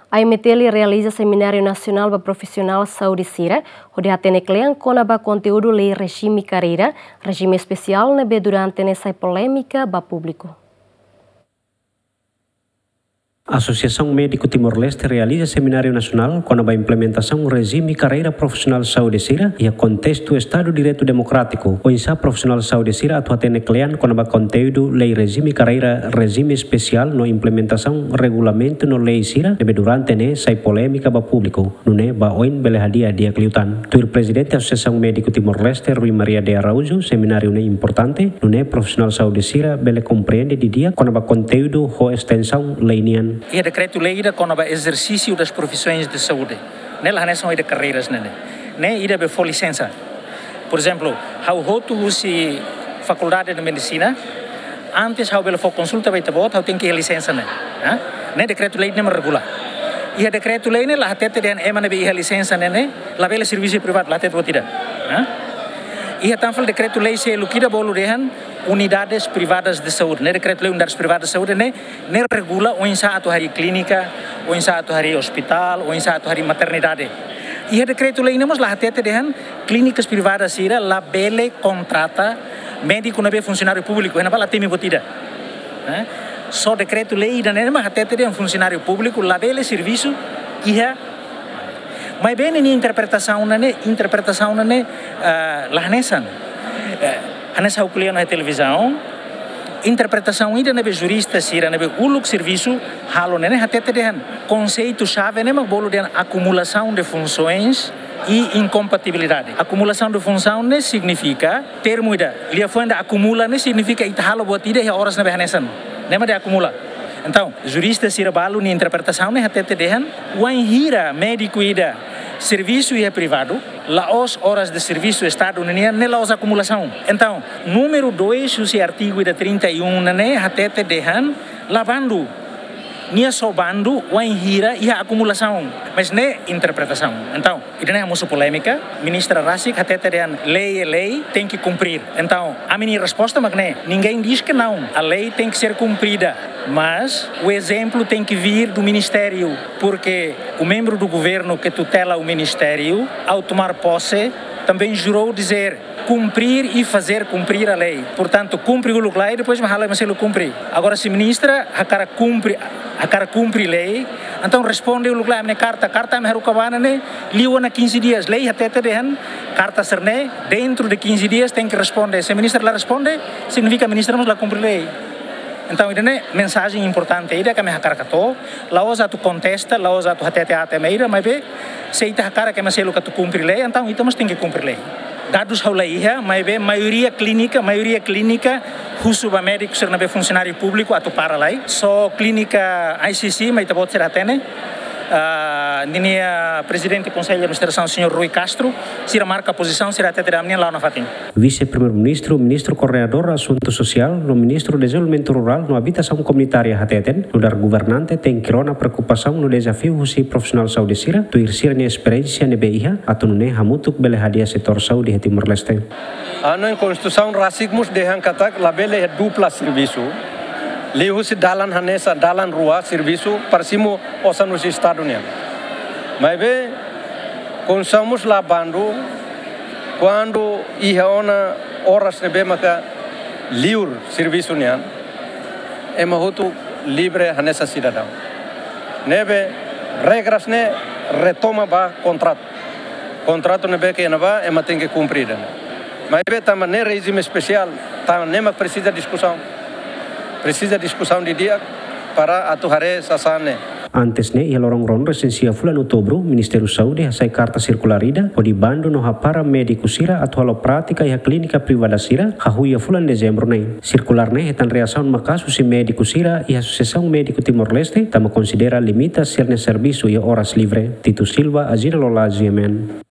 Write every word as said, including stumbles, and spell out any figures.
A M T L realiza semináriu nasionál ba profisionál saúde sira, hodi hatene kle'an kona-ba konteúdu lei rejime karreira, rejime espesiál ne'ebé durante ne'e sai polémika ba públiku. Asosiasaun Médiku Timor-Leste realiza semináriu nasionál kona-ba implementasaun rejime karreira profisionál saúde sira iha kontestu Estadu Direitu Demokrátiku. Oinsá profisionál saúde sira atu hatene kle'an kona-ba konteúdu lei rejime karreira, rejime espesiál no implementasaun regulamentu no lei sira ne'ebé durante ne'e sai polémika ba públiku. Nune'e ba oin bele hadi'a di'ak liután. Tuir Prezidente Asosiasaun Médiku Timor-Leste, Rui Maria de Araújo, semináriu ne'e importante, nune'e profisionál saúde sira bele komprende didi'ak kona-ba konteúdu ho estensaun lei nian. Iha dekretu-lei ida kona-ba exercício das profissões de saúde. Ne'e la hanesan ida karreiras ne'e. Ne'e ida be fó lisensa. Por ezemplu, ha'u hotu husi Fakuldade de Medisina, antes ha'u bele fó konsulta ba ita-boot, ha'u tenke iha lisensa ne'e. Ha? Ne'e dekretu-lei ne'e mak regula. Iha dekretu-lei ne'e la hatete dehan ema ne'ebé iha lisensa ne'e, ne'e labele servisu privadu, la hatete buat ida. Ha? Iha tan fali dekretu-lei seluk ida bolu dehan unidades privadas de saúde. Ne'e dekretu-lei unidades privadas de saúde ne'e, ne'e regula oinsá atu harii klínika, oinsá atu harii ospitál, oinsá atu harii maternidade. Iha dekretu-lei ne'e mós la hatete dehan klínikas privadas sira labele kontrata médiku ne'ebé funsionáriu públiku, iha ne'ebá la temi buat ida. Eh? Só dekretu-lei ida ne'e mak hatete dehan funsionáriu públiku labele servisu iha. Maibé ne'e nia interpretasaun ne'e, interpretasaun ne'e, ah, la hanesan. Eh, hanesan ha'u ko'alia ona iha televizaun, interpretasaun ida ne'ebé jurista sira ne'ebé uluk servisu halo ne'e, ne'e hatete dehan konseitu xave ne'e mak bolu dehan acumulação de funções e incompatibilidade. Acumulação de função ne'e signifika, termu ida, liafuan ida akumula ne'e signifika ita halo buat ida iha oras ne'ebé hanesan. Ne'e mak dehan akumula. Entaun, jurista sira balu nia interpretasaun ne'e hatete dehan, wainhira médiku ida servisu iha privadu, la'ós oras de servisu Estadu nian, ne'e la'ós akumulasaun. Entaun, númeru dois husi artigu ida trinta e um ne'e hatete dehan, la bandu. Nia só bandu wainhira iha akumulasaun. Mas ne'e interpretasaun. Entaun, ida-ne'e mosu polémika, ministra rasik hatete dehan lei é lei, tem que cumprir. Entaun, ami-nia resposta mak ne'e, ninguém diz que não, a lei tem que ser cumprida, mas o exemplo tem que vir do ministério, porque o membro do governo que tutela o ministério, ao tomar posse, também jurou dizer cumprir e fazer cumprir a lei. Portanto, kumpre uluk lai, depois mak halo ema seluk kumpre. Agora, se ministra hakarak kumpre, hakarak kumpre lei, entaun responde uluk lai, ami-nia karta, karta ami haruka ba ne'e, liu ona quinze dias. Lei hatete dehan karta sira-ne'e, dentro de quinze dias tem que responder. Se ministra la responde, signifika ministra mós la kumpre lei. Entaun, ida-ne'e mensajen importante ida ke ami hakarak hato'o, la'ós atu kontesta, la'ós atu hatete aat ema ida, maibé se ita hakarak ema seluk atu kumpre lei, entaun ita mós tem que cumprir lei. Dadus ha'u la iha, maibé maioria klínika, maioria klínika husu ba médiku sira ne'ebé funsionáriu públiku atu para lai. Só klínika I C C mak ita-boot sira hatene, ah, ninia Prezidente Konsellu Administrasaun, señór Rui Castro, sira marka pozisaun, sira hatete dehan ami-nian la'o nafatin. Vise-Primeiru-Ministru, Ministru Koordenadór Asuntu Sosiál, no Ministru Dezenvolvimentu Rurál no Abitasaun Komunitária hateten, nu'udar governante tenke rona preokupasaun no dezafiu husi profisionál saúde sira, tuir sira-nia esperiénsia ne'ebé iha, atu nune'e hamutuk bele hadi'a setór saúde iha Timor-Leste. Ha'u hanoin Konstituisaun rasik mós dehan katak labele dupla servisu. Liuhusi dalan hanesan, dalan rua servisu, para simu osan husi Estadu nian. Maibé, Konstituisaun mós la bandu, kuandu iha ona oras ne'ebé maka liur servisu nian, ema hotu livre hanesan sidadaun. Ne'ebé regras ne'e retoma ba kontratu. Kontratu ne'ebé ke iha ne'ebá, ema tenke kumpre ida-ne'e. Maibé tanba ne'e rejime espesiál, tanba ne'e mak presiza diskusaun. Presiza diskusaun didi'ak para atu haree sasán ne'e. Antes ne'e, iha loron ruanulu-resin-sia fulan Outubru, Ministériu Saúde hasai karta sirkulár ida, hodi bandu no hapara médiku sira atu halo prátika iha klínika privada sira, hahú iha fulan Dezembru ne'e. Sirkulár ne'e hetan reasaun maka'as husi médiku sira iha Asosiasaun Médiku Timor-Leste, tanba konsidera limita sira-nia servisu iha oras livre. Tito Silva, Agência Lolage, M N.